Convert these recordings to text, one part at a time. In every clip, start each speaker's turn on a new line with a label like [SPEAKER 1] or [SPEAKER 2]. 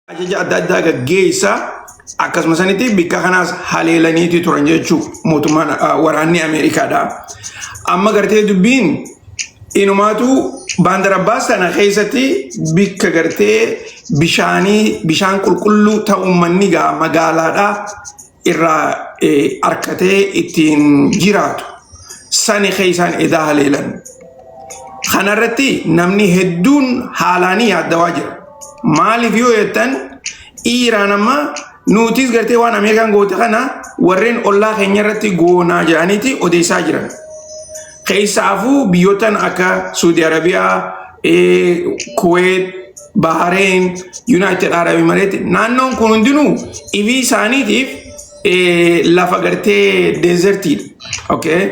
[SPEAKER 1] Ajaja adda addaa gaggeessa akkasuma sanitti bikka kanaas haleelaniiti turan jechuu mootummaan waraanni Ameerikaadha. Amma gartee dubbiin inumaatu Baandar Abbaas tana keessatti bikka gartee bishaanii bishaan qulqulluu ta'u uummanni gaa magaalaadhaa irraa arkatee ittiin jiraatu sani keessaan edaa haleelan. Kanarratti namni hedduun haalaanii yaaddawaa jira. Maaliif yoo jettan Iiraan amma nutis gartee waan Ameerikaan goote kana warreen ollaa keenya irratti goonaa jedhaniiti odeessaa jiran. Keessaafuu biyyoottan akka Suudi Arabiyaa, Kuweet, Bahareen, Yuunaayitid Arab Imireet naannoon kun hundinuu ifii isaaniitiif lafa gartee deezertiidha. Okay?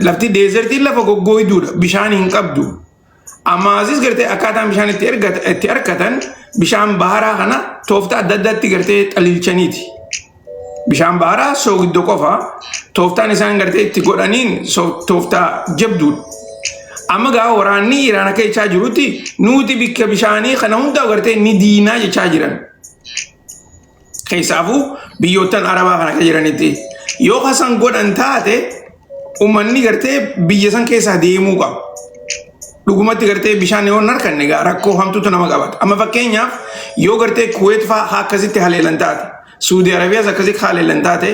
[SPEAKER 1] Lafti deezertiin lafa goggooyduudha. Bishaan hin qabdu. Amma asis gartee akkaataan bishaan itti itti argatan bishaan baharaa kana tooftaa adda addaatti gartee xaliilchaniiti. Bishaan baharaa soogiddo qofa tooftaan isaan gartee itti godhaniin tooftaa jabduudha. Amma gaa waraanni Iraan akka jechaa jirutti nuti bikka bishaanii kana hundaa gartee ni diinaa jechaa jiran. Keessaafuu biyyoottan Arabaa kana akka jiranitti yoo kasan godhan taate uummanni gartee biyya san keessaa deemuu qaba. Dhugumatti gartee bishaan yoo hin harkanne egaa rakkoo hamtuutu nama qabata. Amma fakkeenyaaf yoo gartee Kuweet fa'aa akkasitti haleelan taate, Suudi Arabiyaas akkasitti haleelan taate,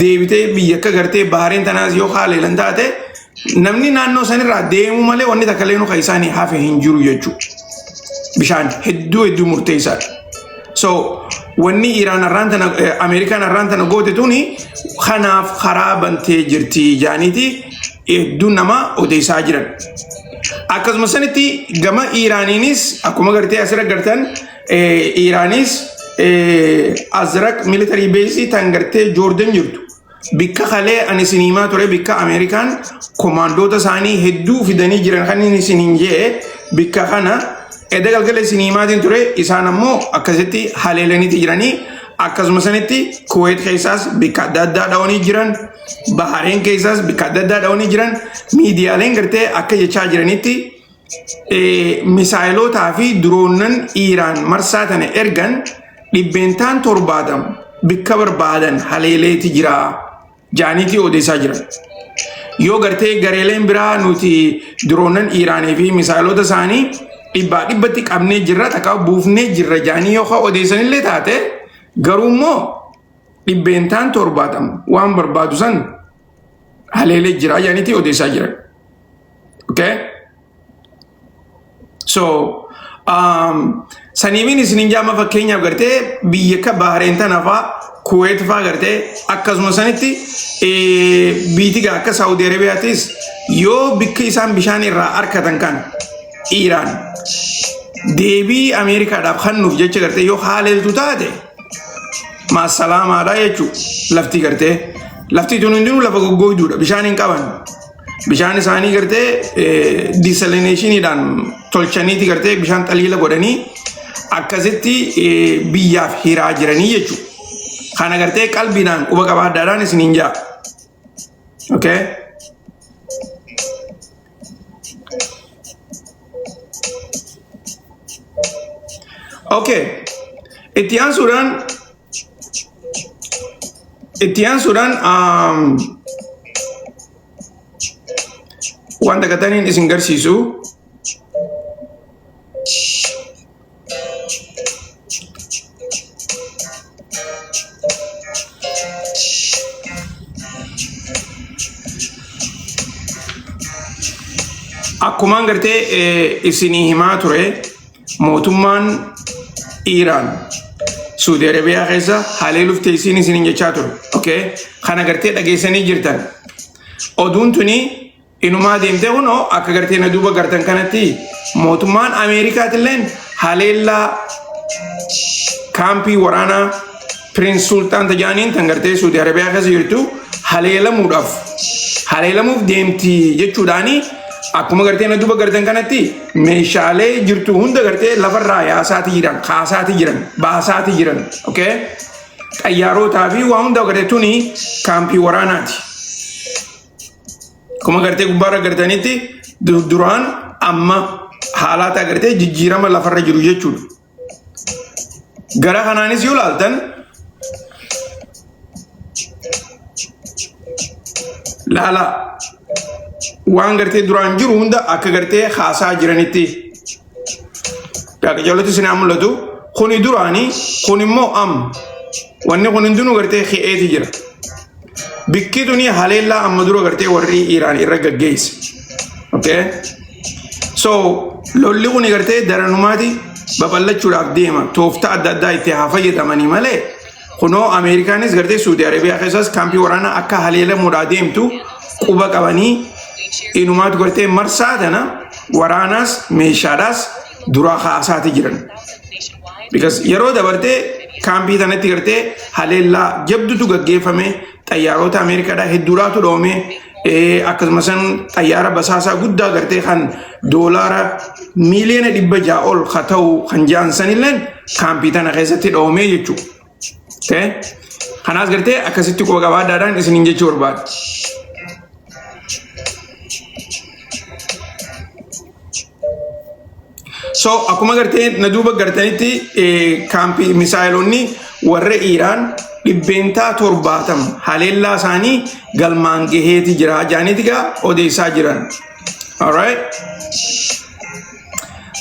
[SPEAKER 1] deebitee biyya akka gartee Bahareen tanaas yoo haleelan taate, namni naannoo sanirraa deemuu malee wanni takka illee kan isaanii hafe hin jiru jechuudha. Bishaan hedduu hedduu murteessaadha. So wanni Iraan arraan tana Ameerikaan arraan tana goote tuni kanaaf karaa bantee jirti jaaniiti hedduun nama odeessaa jiran. Akkasuma sanitti gama Iraaniinis akkuma gartee asirra gartan Iraanis Azraq military base tan gartee Joordan jirtu. Bikka kalee ani isin himaa ture bikka Ameerikaan komaandoota isaanii hedduu fidanii jiran kan inni isiniin jee bikka kana edda galgala isin himaatiin ture isaan ammoo akkasitti haleelaniiti jiranii akkasuma sanitti Kuweet keessaas bikka adda addaa dhawanii jiran Bahareen keessaas bikka adda addaa dhawanii jiran miidiyaaleen gartee akka jechaa jiranitti misaayilotaa fi diroonnan Iiraan marsaa tana ergan 70% bikka barbaadan haleeleeti jira jaaniitii odeessaa jiran. Yoo gartee gareeleen biraa nuti diroonnan Iiraanii fi misaayilota isaanii dhibbaa dhibbatti qabnee jirra takka buufnee jirra jaanii yoo ka odeessanillee taate garuu immoo 70% waan barbaadu san haleelee jira jaaniitii odeessaa jiran. Okay? So, saniifin isinin jaama fakkeenyaaf gartee biyya akka Bahareen tana faa Kuweet faa gartee akkasuma sanitti biiti gaa akka Saawudi Arabiyaatis yoo bikka isaan bishaan irraa arkatan kan Iiraan deebii Ameerikaadhaaf kennuuf jecha gartee yoo haaleeltu taate maasalaamaadha jechuudha lafti gartee lafti tun hundinuu lafa goggooyduudha bishaan hin qaban. Bishaan isaanii gartee disalinineeshiniidhaan tolchaniiti gartee bishaan xaliila godhanii akkasitti biyyaaf hiraa jiranii jechuudha. Kana gartee qalbiidhaan quba qabaadhaadhaan isiniin jaa. Okay. Okay. Itti aansuudhaan itti aansuudhaan wanta gataniin isin garsiisu. Akkumaan gartee isinii himaa ture mootummaan Iiraan Suudi Arabiyaa keessa haleeluuf teessiin isiniin jechaa ture. Okay? Kana gartee dhageessanii jirtan. Oduun tuni inumaa deemtee kunoo akka gartee na duuba gartan kanatti mootummaan Ameerikaatilleen haleellaa kaampii waraanaa Piriins Sultaan Tajaaniin tan gartee Suudi Arabiyaa keessa jirtu haleelamuudhaaf haleelamuuf deemti jechuudhaani akkuma gartee na duuba gartan kanatti meeshaalee jirtu hunda gartee lafarraa yaasaati jiran kaasaati jiran baasaati jiran okay xayyaarotaa fi waa hunda gartee tuni kaampii waraanaati. Akkuma gartee gubbaarra gartanitti duraan amma haalaata gartee jijjiirama lafarra jiru jechuudha. Gara kanaanis yoo laaltan laala waan gartee duraan jiru hunda akka gartee haasaa jiranitti qajeeloti isin haa mul'atu. Kuni duraanii kun immoo amma wanni kun hundinuu gartee hi'eeti jira. Bikki tuni haleellaa amma dura gartee warri Iraan irra gaggeesse. Okay? So lolli kun gartee daranumaati babal'achuudhaaf deema. Tooftaa adda addaa itti haa fayyadamanii malee kunoo Ameerikaanis gartee Suudi Arabiyaa keessas kaampii waraanaa akka haleelamuudhaa deemtu quba qabanii inumaatu gartee marsaa tana waraanaas meeshaadhaas duraa kaasaati jiran. Because yeroo dabartee kaampii tanatti gartee haleellaa jabdutu gaggeeffame xayyaarota Ameerikaadhaa hedduudhaatu dhoome akkasumas xayyaara basaasaa guddaa gartee kan doolaara miiliyoona 600 ol ka ta'u kan ja'an sanilleen kaampii tana keessatti dhoome jechuudha. Okay? Kanaas gartee akkasitti quba qabaadhaadhaan isiniin jechuu barbaada. So akkuma gartee na duuba gartanitti kaampii misaayilonni warra Iiraan 70% haleellaa isaanii galmaan gaheeti jira jaaniiti gaa odeessaa jiran. Alright.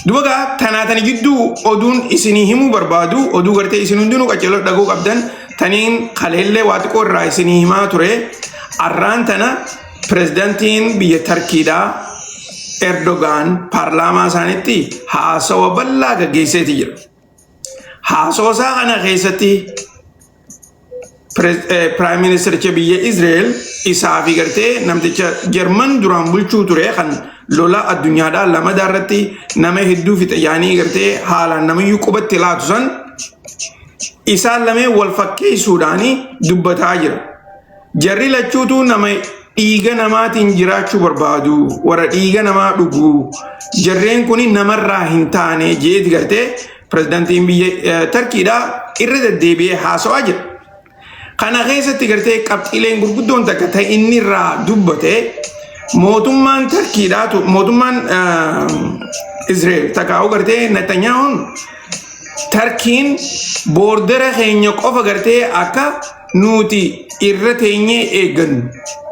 [SPEAKER 1] Duba gaa tanaatani gidduu oduun isinii himuu barbaadu oduu gartee isin hundinuu qaceeloo dhaguu qabdan taniin kaleellee waa xiqqoo irraa isinii himaa ture arraan tana pirezidantiin biyya Tarkiidhaa Erdogaan paarlaamaa isaaniitti haasawa bal'aa gaggeesseeti jira. Haasawa isaa kana keessatti Prime Ministericha biyya Israel isaa fi gartee namticha Jarman duraan bulchuu ture kan lola addunyaadhaa lamadaa irratti nama hedduu fixe yaanii gartee haalaan namayyuu qubatti laatu san isaan lameen wal fakkeessuudhaan dubbataa jira. Jarri lachuutuu nama dhiiga namaatiin jiraachuu barbaadu warra dhiiga namaa dhugu jarreen kun namarraa hin taane jeeti gartee pirezidaantiin biyya Tarkiidhaa irra deddeebi'ee haasawaa jira. Kana keessatti gartee qabxiileen gurguddoon takka ta'e inni irraa dubbate mootummaan Tarkiidhaatu mootummaan Israel takkaa'u gartee Netanyahuun Tarkiin boordera keenya qofa gartee akka nuti irra teenyee eeggannu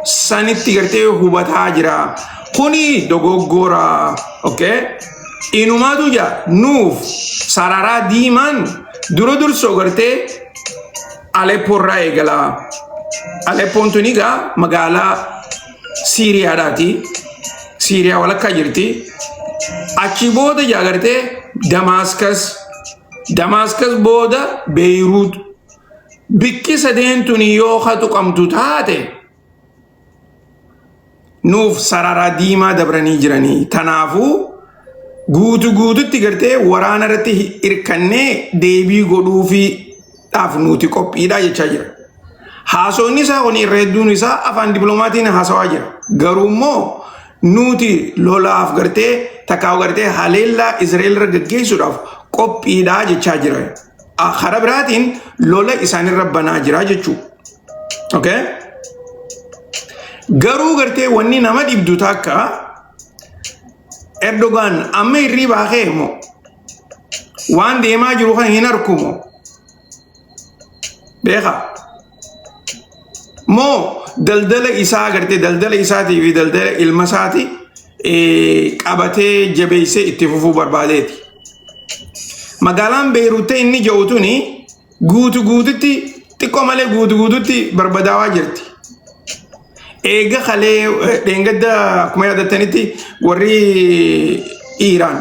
[SPEAKER 1] sanitti gartee hubataa jira. Kuni dogoggora. Okay? Inumaatu jaa nuuf sararaa diimaan dura dursoo gartee Aleppo irraa eegala. Aleppoon tuni egaa magaalaa Siiriyaadhaati. Siiriyaa walakkaa jirti. Achi booda jaa gartee Damaaskas. Damaaskas booda Beeyruut. Bikki sadeen tuni yoo ka tuqamtu taate nuuf sararaa diimaa dabranii jiranii. Tanaafuu guutu guututti gartee waraana irratti hirkannee deebii godhuufi dhaaf nuti qophiidha jechaa jira. Haasawni isaa kun irra hedduun isaa afaan dippiloomatiin haasawaa jira. Garuu immoo nuti lolaaf gartee takkaa gartee haleellaa Israa'el irra gaggeessuudhaaf qophiidha jechaa jira. Karaa biraatiin lola isaanirra banaa jira jechuudha. Okay? Garuu gartee wanni nama dhibdu takka Erdogaan amma hirriibaa ka'e moo waan deemaa jiru kana hin arku moo beeka moo daldala isaa gartee daldala isaatii fi daldala ilma isaati qabatee jabeessee itti fufuu barbaadeeti. Magaalaan Beeruut ta'e inni jedhu tuni guutu guututti xiqqoo malee guutu guututti barbadaawaa jirti. Eega kalee dheengadda akkuma yaadattanitti warri Iiraan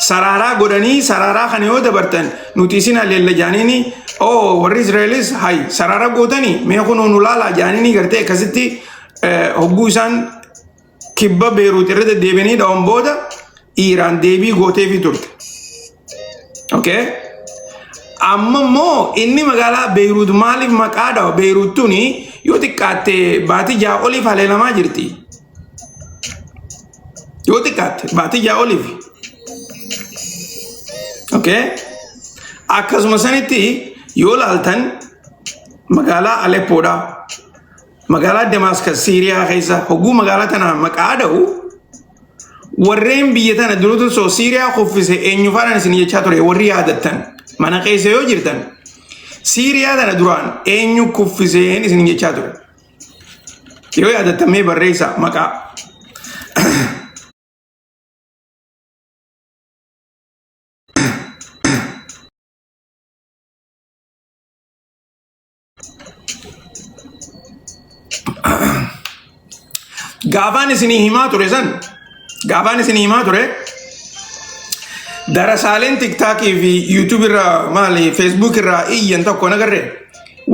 [SPEAKER 1] saraaraa godhanii saraaraa kana yoo dabartan nuti isin haleella jaaniini oo warri Israa'elis hay saraara gootanii mee kunoo nu laalaa jaaniini gartee akkasitti hogguu isaan kibba Beeruut irra deddeebi'anii dha'uun booda Iiraan deebii gooteefii turte. Okay? Amma immoo inni magaalaa Beeruut maaliif maqaa dhawa? Beeruut tuni yoo xiqqaatte baatii 6 oliif haleelamaa jirti. Yoo xiqqaatte baatii 6 oliif. Okay? Akkasuma sanitti yoo laaltan magaalaa Aleppoodha. Magaalaa Damaaskas Siiriyaa keessa hogguu magaalaa tana maqaa dha'u warreen biyya tana dura dursoo Siiriyaa kuffise eenyufaadhaan isin jechaa ture warri yaadattan. Mana keessa yoo jirtan Siiriyaa tana duraan eenyu kuffiseen isin jechaa ture. Yoo yaadattan mee barreessaa maqaa. Gaafaan isinii himaa ture san gaafaan isinii himaa ture darasaaleen tiktaakii fi yuutuub irraa maali feesbuuk irraa iyyan tokko nagarre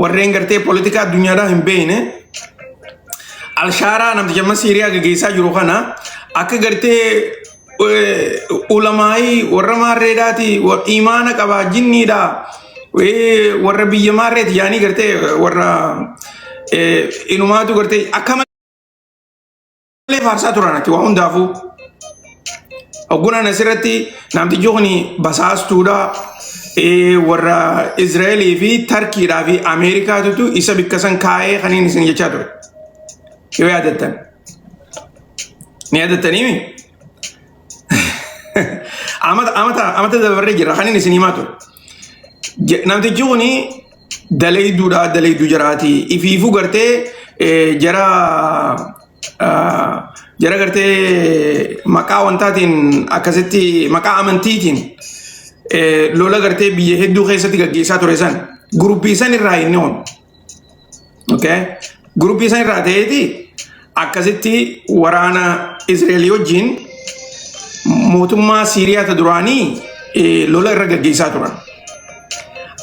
[SPEAKER 1] warreen gartee poolitikaa addunyaadhaa hin beekne alshaaraa namticha amma Siiriyaa gaggeessaa jiru kana akka gartee ulamaayii warra maarreedhaati imaana qabaa jinniidha warra biyya maarreeti yaanii gartee warra inumaatu gartee akka malee faarsaa turan ati waa hundaafuu. Hoggunaan asirratti namtichi kun basaastuudha warra Israa'elii fi Tarkiidhaa fi Ameerikaatutu isa bikka san kaa'ee kaniin isin jechaa ture. Yoo yaadattan. Ni yaadattaniimi? Amata amata amata dabarree jira kan inni isin himaa ture. Namtichi kun dalayduudha dalayduu jaraati. Ifiifuu gartee jara jara gartee maqaa wantaatiin akkasitti maqaa amantiitiin lola gartee biyya hedduu keessatti gaggeessaa ture san guruppii san irraa inni kun. Okay? Guruppii san irraa ta'eeti akkasitti waraana Israa'el wajjin mootummaa Siiriyaa ta duraanii lola irra gaggeessaa turan.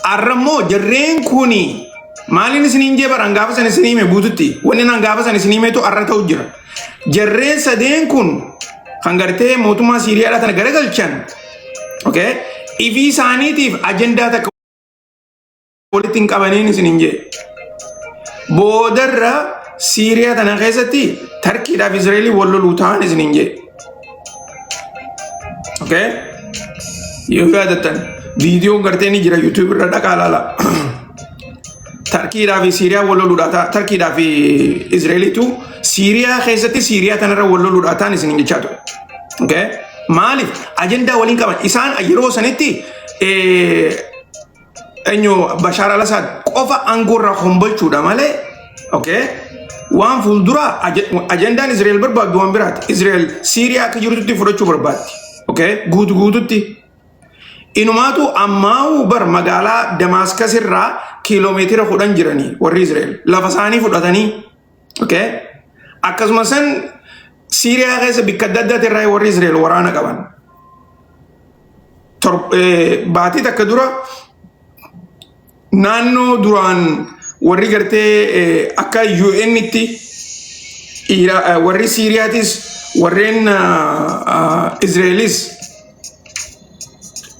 [SPEAKER 1] Har'a immoo jarreen kuni maaliin isiniin jee bara gaafa san isinii hime guututti wanni nan gaafa san isinii himetu har'a ta'u jira. Jarreen sadeen kun kan gartee mootummaa Siiriyaadhaa tana garagalchan okay? Ifii isaaniitiif ajandaa takka walitti hin qabaniin isin hin jee. Boodarra Siiriyaa tana keessatti Tarkiidhaaf Israa'elii wal loluu ta'an isin hin jee. Okay? Yoo yaadattan viidiyoon gartee ni jira YouTube irra dhaqaa ilaala. Tarkiidhaa fi Siiriyaa wal loluudha Tarkiidhaa fi Israa'eliitu Siiriyaa keessatti Siiriyaa tanarra wal loluudha ta'an isin hin jechaa ture. Okay? Maaliif ajandaa waliin qaban isaan yeroo sanitti eenyu Bashaar al-Assad qofa aangoo irraa kombolchuudha malee okay waan fuuldura ajandaan Israa'el barbaaddu waan biraati. Israa'el Siiriyaa akka jirtutti fudhachuu barbaaddi. Okay guutu guututti. Inumaatu ammaa'uu bar magaalaa Damaaskas irraa kiiloomeetira 10 jiranii warri Israa'el lafa isaanii fudhatanii okay akkasuma san Siiriyaa keessa bikka adda addaati irraa warri Israa'el waraana qaban. Baatii takka dura naannoo duraan warri gartee akka UN'tti warri Siiriyaatis warreen Israa'elis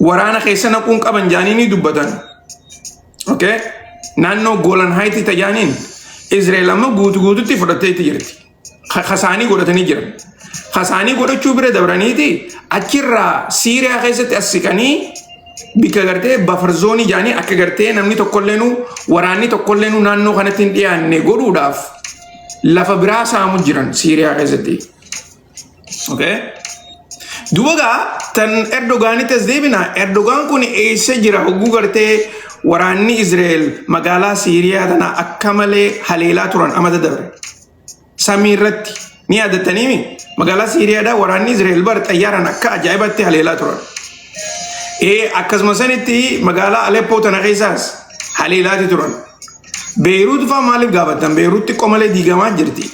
[SPEAKER 1] waraana keessa naquun qaban jaanii ni dubbatan. Okay? Naannoo Golan Heights tajaaniin Israa'el amma guutu guututti fudhatteetti jirti. Kasaanii godhatanii jiran. Kasaanii godhachuu bira dabraniiti achirraa Siiriyaa keessatti as siqanii bikka gartee buffer zone jaanii akka gartee namni tokkolleenu waraanni tokkolleenu naannoo kanatti hin dhiyaanne godhuudhaaf lafa biraa saamu jiran Siiriyaa keessatti. Okay? Duuba gaa tan Erdogaanitti as deebina. Erdogaan kun eessa jira hogguu gartee waraanni Israa'el magaalaa Siiriyaa tana akka malee haleelaa turan amata dabre. Samii irratti ni yaadattaniimi magaalaa Siiriyaadhaa waraanni Israa'el bar xayyaaraan akka ajaa'ibatti haleelaa turan. Ee akkasuma sanitti magaalaa Aleppoo tana keessaas haleelaati turan. Beeruut fa'aa maaliif gaafattan? Beeruut xiqqoo malee diigamaa jirti.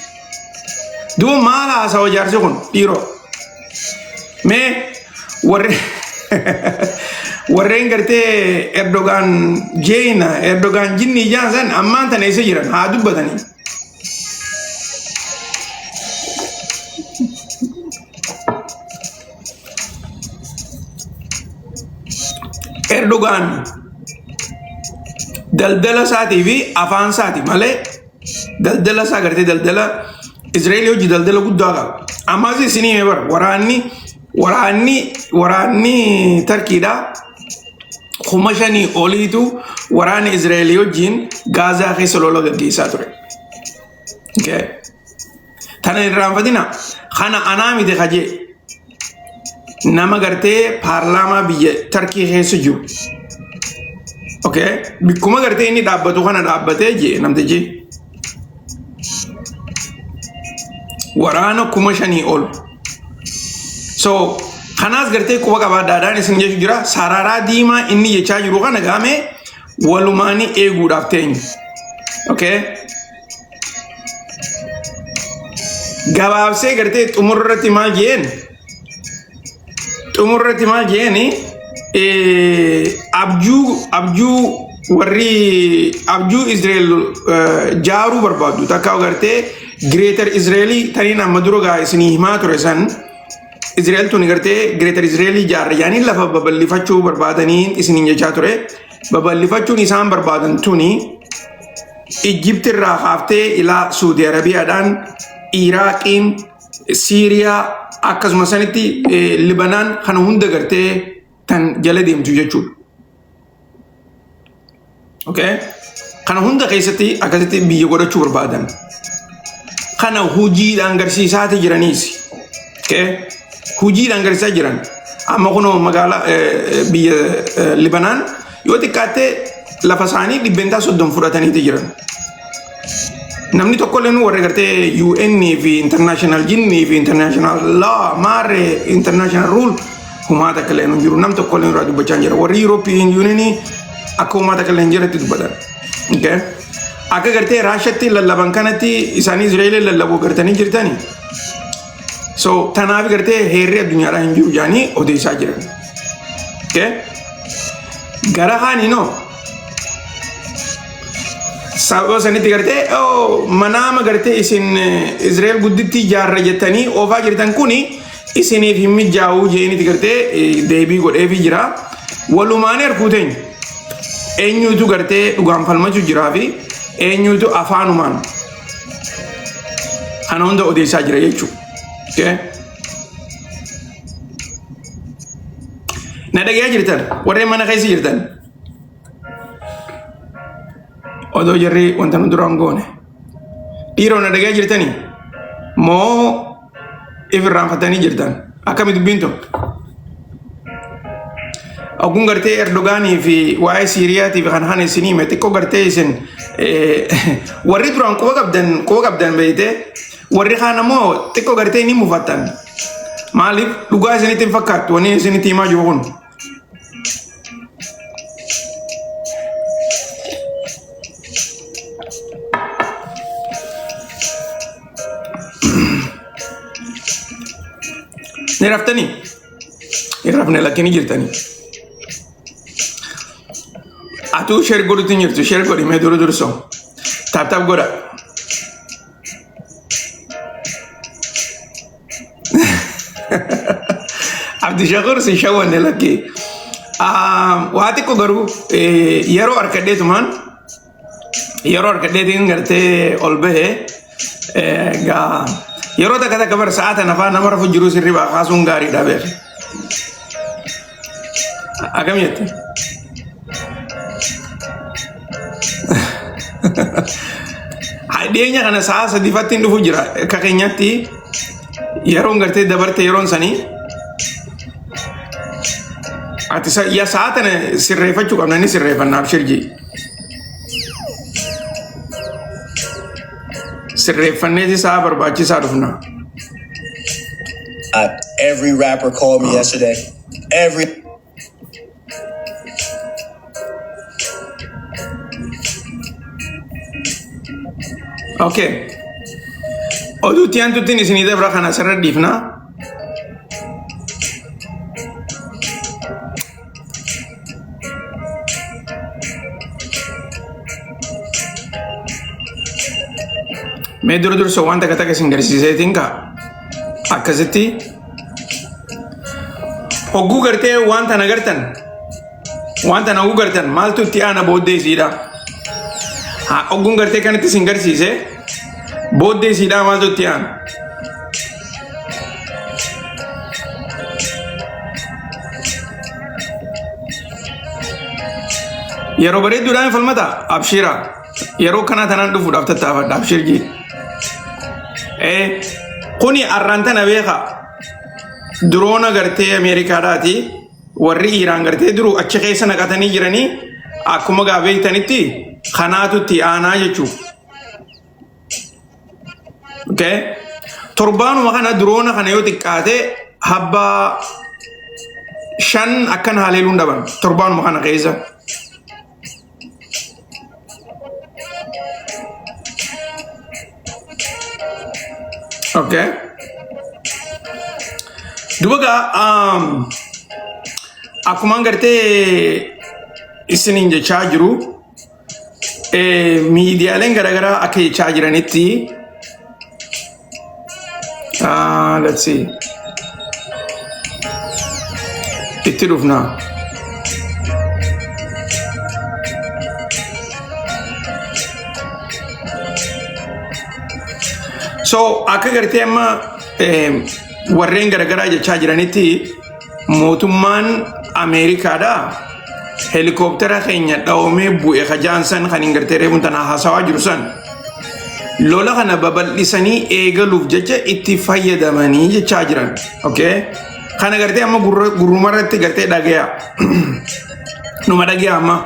[SPEAKER 1] Duuba maal haasawa jaarsi kun dhiiroo? Mee warri warreen gartee Erdogaan jeena Erdogaan jinni ijaan san ammaan tana eessa jiran haa dubbatanii. Erdogaan daldala isaatii fi afaan isaati malee daldala isaa gartee daldala Israa'el hojii daldala guddaa qaba. Ammas isinii hime bara waraanni waraanni waraanni Tarkiidhaa 5,000 oliitu waraana Israa'el wajjin Gaazaa keessa lola gaggeessaa ture. Okay. Tana hin irraanfatina. Kana anaa miti kajee. Nama gartee paarlaamaa biyya Tarkii keessa jiru. Okay? Bikkuma gartee inni dhaabbatu kana dhaabbatee jee namtichi. Waraana 5,000 ol. So kanaas gartee quba qabaadhaadhaan isin jechuu jira. Sararaa diimaa inni jechaa jiru kana gaamee walumaanii eeguudhaaf teenyu. Okay? Gabaabsee gartee xumurratti maal jeen? Xumurratti maal jeeni abjuu warri abjuu Israel jaaruu barbaaddu takka gartee Greater Israelii taniin amma dura gaa isinii himaa ture san Israel tuni gartee Greater Israelii jaarra yaanii lafa babal'ifachuu barbaadanii isiniin jechaa ture. Babal'ifachuun isaan barbaadan tuni Ijipti irraa kaaftee ilaa Suudi Arabiyaadhaan Iraaqiin Siiriyaa akkasuma sanitti Libanaan kana hunda gartee tan jala deemtu jechuudha. Okay? Kana hunda keessatti akkasitti biyya godhachuu barbaadan. Kana hojiidhaan garsiisaati jiraniis. Okay? Hojiidhaan garsiisaa jiran. Amma kunoo magaalaa biyya Libanaan yoo xiqqaatte lafa isaanii 30% fudhataniiti jiran. Namni tokko illee warri gartee UN fi International Jinni fi International Law maarree International Rule humaa takka illee hin jiru. Nam tokko illee irraa dubbachaa hin jira. Warri European Union akka humaa takka illee hin jiretti dubbatan. Okay? Akka gartee Raashatti lallaban kanatti isaanii Israa'eelii lallabuu gartanii jirtanii. So tanaaf gartee heerri addunyaadhaa hin jiru jedhanii odeessaa jiran. Okay? Gara kaaniinoo sababa sanitti gartee oh, manaama gartee isin Israa'el gudditti ijaarra jettanii oofaa jirtan kuni isiniif hin mijaa'uu jeenitti gartee deebii godheefii jira. Walumaan erkuu teenya. Eenyutu gartee dhugaan falmachuu jiraa fi eenyutu afaanumaan kana hunda odeessaa jira jechuudha. Okay? Na dhagayaa jirtan warreen mana keessa jirtan. Odoo jarri wanta nu duraan goone. Dhiiroo na dhagayaa jirtanii? Moo if irraanfatanii jirtan? Akkami dubbiin tun? Ogguun gartee Erdogaanii fi waa'ee Siiriyaatii fi kan kana isinii hime xiqqoo gartee isin warri duraan quba qabdan beeyte warri kaan ammoo xiqqoo gartee ni mufattan. Maaliif dhugaa isinitti hin fakkaattu wanni isinitti himaa jiru kun. Ni raftanii? Hin rafne lakkini jirtanii. Atuu share godhutti hin jirtu share godhi mee dura dursoo. Tap tap godha. Abdishakur si shawwanne lakki. Waa xiqqoo garuu yeroo harkadheetumaan yeroo harkadheetiin gartee ol bahee gaa yeroo takka takka bara sa'a tana faa nama rafu jiru sirribaa kaasuun gaariidha beeku. Akkam jette? Dhiyeenya kana sa'a sadiifatti hin dhufu jira. Akka keenyatti yeroon gartee dabarte yeroon sanii ati yaa sa'a tana sirreeffachuu qabna ni sirreeffanna abshir jii. Sirreeffanneeti sa'a barbaachisaa dhufna.
[SPEAKER 2] Every rapper called me yesterday. Every
[SPEAKER 1] Okay. Oduutti aantutti isinii dabra kana asirra dhiifna. Mee dura dursa waan takka takka isin garsiiseetiin ka'a. Akkasitti hogguu gartee waan tana gartan waan tana hogguu gartan maaltu itti aana booddee isiidha. Haa hogguun gartee kanatti isin garsiise booddee isiidha maaltu itti aana. Yeroo bareedduudhaan falmata abshiira yeroo kanaa tanaan dhufuudhaaf tattaafadha abshiir jee. Kuni arraan tana beeka diroona gartee Ameerikaadhaati warri Iiraan gartee duru achi keessa naqatanii jiranii Akkuma gaa beektanitti kanaatu itti aanaa jechuudha. Okay? Torbaanuma kana diroona kana yoo xiqqaate habbaa 5 akkan haleeluun dhaban torbaanuma kana keessa. Okay. Duba gaa akkumaan gartee isiniin jechaa jiru miidiyaaleen garaagaraa akka jechaa jiranitti, let's see, itti dhufna. So akka gartee amma warreen garaagaraa jechaa jiranitti, mootummaan Ameerikaadha helikooптera keenya dhawamee bu'e kajaansan kan hin gartee reebuun tana haasawaa jiru san lola kana babal'isanii eegaluuf jecha itti fayyadamanii jechaa jiran. Okay? Kana gartee amma gurrumarratti gartee dhagaya. Numa dhagaya, amma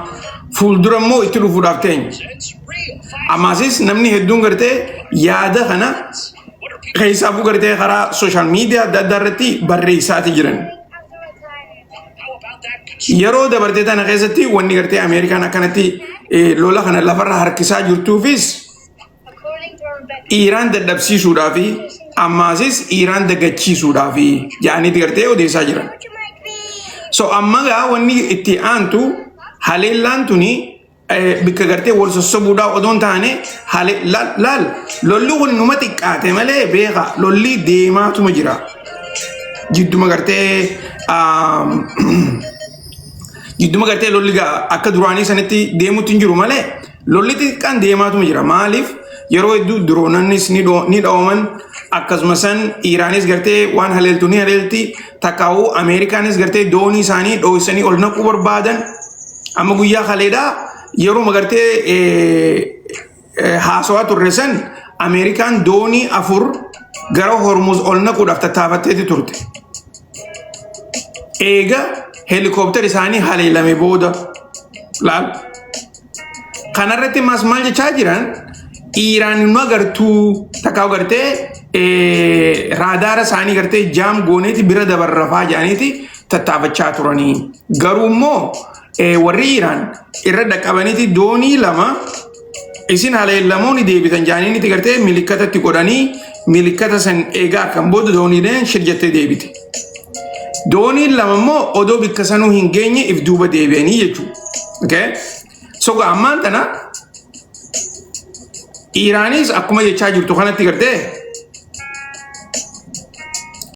[SPEAKER 1] fuuldura immoo itti dhufuudhaaf teenya. Ammaasis namni hedduun gartee yaada kana keessaafuu gartee karaa social media adda addaa irratti barreessaati jiran. Yeroo dabartee tana keessatti wanni gartee Ameerikaan akkanatti lola kana lafarra harkisaa jirtuufis Iiraan dadhabsiisuudhaa fi ammaasis Iiraan dagachiisuudhaa fi jedhaniiti gartee odeessaa jiran. So amma gaa wanni itti aantu haleellaan tuni bikka gartee wal sossobuudhaa odoo hin taane laal, lolli kun numa xiqqaate malee beeka, lolli deemaatuma jira. Jidduma gartee lolli gaa akka duraanii sanitti deemutti hin jiru malee lolli xiqqaan deemaatuma jira. Maaliif? Yeroo hedduu diroonannis ni dhawaman, akkasuma san Iiraanis gartee waan haleeltu ni haleelti, takkaa'uu Ameerikaanis gartee doonii isaanii dho'isanii ol naquu barbaadan. Amma guyyaa kaleedhaa yeroo gartee haasawaa turre san Ameerikaan doonii afur gara Hormuz ol naquudhaaf tattaafatteeti turte. Eega heelikooptara isaanii haleelame booda laal. Kanarratti mas maal jechaa jiran? Iiraan nu agartuu takkaa gartee raadaara isaanii gartee jam gooneeti bira dabarrafaa jedhaniiti tattaafachaa turanii. Garuu immoo warri Iiraan irra dhaqqabaniiti doonii lama isin haleellamoo ni deebitan jedhaniiti gartee milikkatatti godhanii, milikkata san eegaa kan booda dooniileen shir jettee deebite. Dooniin lama immoo odoo bikka sanuu hin geenye if duuba deebi'anii jechuudha. Okay? So ammaan tana Iiraanis akkuma jechaa jirtu kanatti gartee